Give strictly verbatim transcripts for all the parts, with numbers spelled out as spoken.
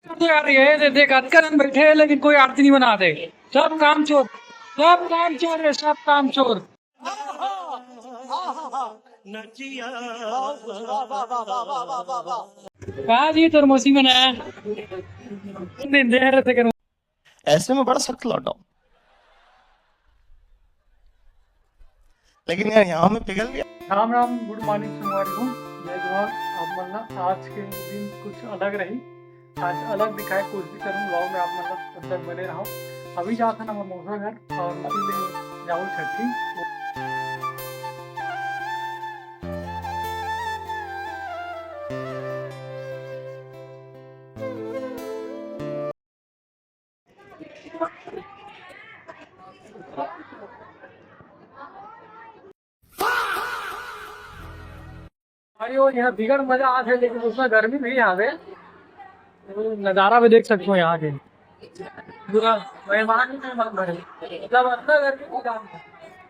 तो यार, ये दे, देख, अतका जन बैठे हैं, लेकिन कोई आरती नहीं बनाते। सब काम चोर, सब काम चोर है, सब काम चोर। कहाँ जी तोर मौसी मन आए? दिन दे रहे थे करूँ। ऐसे में बड़ा सख्त लॉकडाउन। लेकिन यार, यहाँ में पिघल गया। राम राम, गुड मॉर्निंग संगवारी हो, जय जोहार। आप मन ला आज के दिन कुछ अलग रही, आज अलग दिखाए कोशिश करूँ ब्लॉग में, आप मन ला तब तक बने रहो। अभी जात हन हमर मौसा घर और उसी ले जाओ छठी। अरे वो यहाँ बिगड़ मजा आथे, लेकिन उसमें गर्मी भी आवे, नज़ारा भी देख सकते हो यहाँ के। पूरा मेहमान ही मेहमान भरे, मतलब अतना गर्मी की जान है।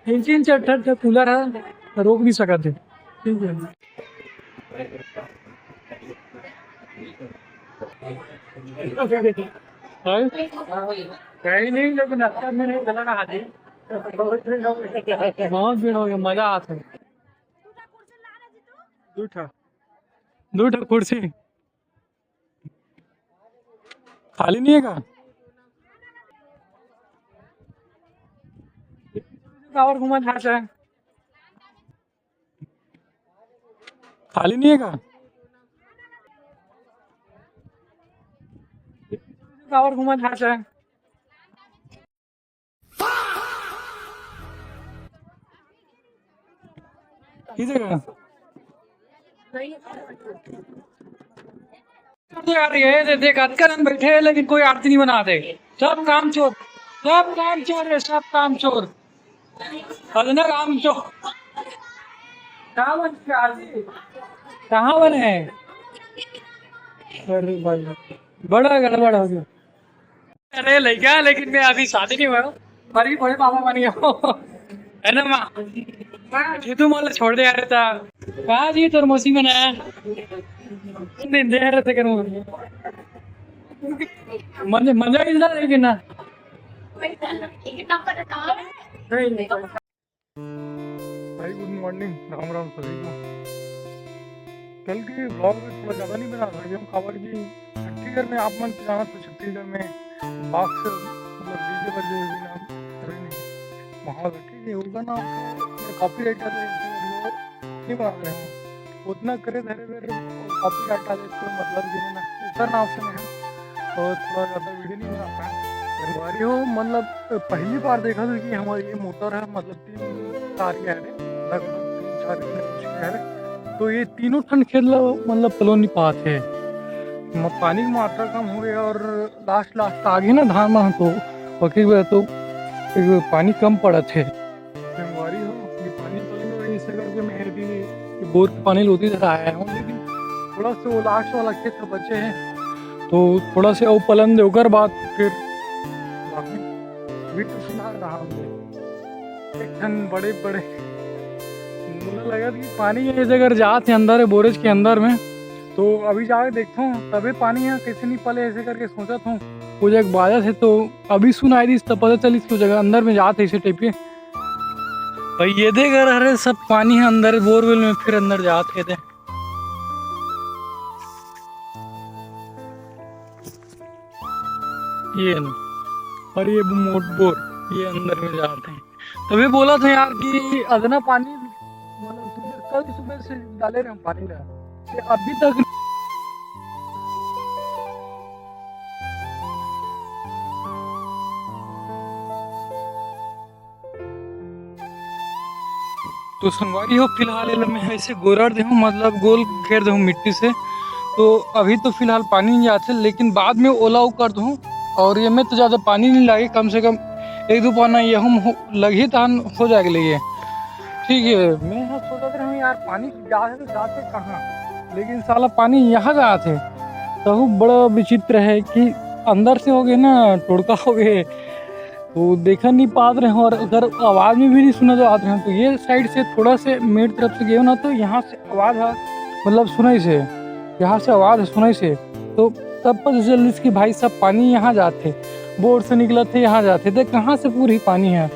तीन तीन चार चार कूलर है, रोक नहीं सकते। ठीक है। हैं? कहीं नहीं, लेकिन अच्छा में नहीं चला रहा जी। बहुत भीड़ हो गया, मजा आता है। दू ठा, दू ठा कुर्सी खाली नहीं है का? और घूमा था सर। खाली नहीं है का? और घूमा था सर। की जगह? तो यार, ये दे, देख, अतका जन बैठे हैं, लेकिन कोई आरती नहीं बनाते। सब काम चोर, सब काम चोर है, सब काम चोर। अरे ना, काम चोर। कहाँ बन के आरती? कहाँ बने हैं? अरे भाई, बड़ा गड़बड़ हो गया। अरे लइका, लेकिन मैं अभी शादी नहीं हुआ हूँ। पर भी बड़े पापा बन गया हूँ। है ना माँ? जीतू मोला छोड़ दे यार, ता। कहाँ जी तोर मौसी मन आए? दिन दे रहे थे करूँ। मजा, मजा ही ना, लेकिन ना। भाई, गुड मॉर्निंग, राम राम सभी को। कल के ब्लॉग में थोड़ा ज़्यादा नहीं बना सके हम, काबर कि छत्तीसगढ़ में आप मन जानत हो, छत्तीसगढ़ में बॉक्स, मतलब, डीजे बजे बिना रहे नहीं माहौल है, ठीक है। ओकर नाम से कॉपीराइट आ जाए, इसलिए वीडियो नहीं बना रहे हैं। उतना करे धरे धरे कॉपीराइट आ जाए, कोई मतलब भी नहीं ना, ओकर नाम से नहीं है। और थोड़ा ज़्यादा वीडियो नहीं बना पाए। संगवारी हो, मतलब, पहली बार देखा था कि हमारी ये मोटर है, मतलब, तीन तार के हरे, लगभग तीन चार किलो कुछ के हरे। तो ये तीनों ठन खेत ला, मतलब, पलो नहीं पात है। म-, पानी की मात्रा कम हो गया और लास्ट, लास्ट आ गई ना धान में, तो वकील बोला तो एक पानी कम पड़त है। संगवारी हो, ये पानी पलो नहीं, इसे करके मैं अभी ये बोर के पानी लोती धर आया हूँ, लेकिन थोड़ा सा वो लास्ट वाला खेत तो बचे हैं, तो थोड़ा से वो पलन दे, ओकर बाद फिर बाकी भी तो सुना रहा हूँ। एक ठन बड़े बड़े, मुझे लगा कि पानी ये जगह जात है अंदर है, बोरेज के अंदर में, तो अभी जाके देखता हूँ, तबे पानी यहाँ कैसे नहीं पले, ऐसे करके सोचत हूँ। वो जगह बाजत है, तो अभी सुनाई दिस, तो पता चलिस कि वो जगह अंदर में जात है, ऐसे टाइप के। भाई, ये दे घर हरे, सब पानी है अंदर, बोरवेल में फिर अंदर जात है दे। ये ना, और ये मोट बोर, ये अंदर में जात है। तभी बोला था यार कि अदना पानी, मतलब, सुबह, कल सुबह से डाले रहे हम पानी ना, ये अभी तक। तो संगवारी हो, फिलहाल एला मैं ऐसे गोरड़ देहूँ, मतलब गोल घेर देहूँ मिट्टी से। तो अभी तो फिलहाल पानी नहीं आथे, लेकिन बाद में ओला कर दूँ। और ये में तो ज़्यादा पानी नहीं लागे, कम से कम एक दो पाना ये हम हो, लगी तहन हो जाएगा लगे। ठीक है, मैं यहाँ सोचत रहूँ यार, पानी जाथे तो जाथे कहाँ, लेकिन साला पानी यहाँ जाथे। तो बड़ा विचित्र है कि अंदर से हो गए ना, टोड़का हो गए, तो देखा नहीं पात रहे हो और अगर आवाज़ में भी नहीं सुना जात रहे हो। तो ये साइड से थोड़ा से मेरी तरफ से गए हो ना, तो यहाँ से आवाज़ है, मतलब सुनाई से, यहाँ से आवाज़ है सुनाई से। तो तब पता चलिस कि भाई साहब, पानी यहाँ जाथे, बोर से निकलत हे, यहाँ जाथे, देख कहाँ से पूरी पानी है।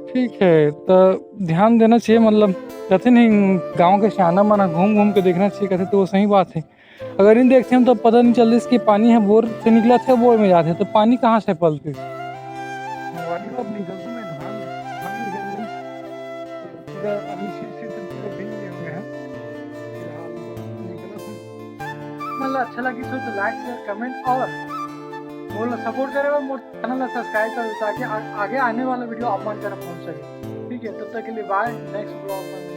ठीक है, तो ध्यान देना चाहिए, मतलब कहते नहीं, गांव के सियाना मन ह घूम घूम के देखना चाहिए, कहते तो वो सही बात है। अगर नहीं देखते हम तो पता नहीं चलतिस कि पानी है बोर से निकलत है, बोर में जाथे, तो पानी कहाँ से पलतिस? वाली बात नहीं, गलती में धान, धान निकल गई। पूरा अभी सिर, सिर से पूरा भीग गए हुए हैं। फिलहाल निकला हूँ। मतलब अच्छा लगी हो तो like, share, comment और बोलो support करे और मोर channel ला subscribe कर दो, ताकि आ-, आगे आने वाला video आप मन करा पहुँच सके। ठीक है, तब तक के लिए bye, next vlog में।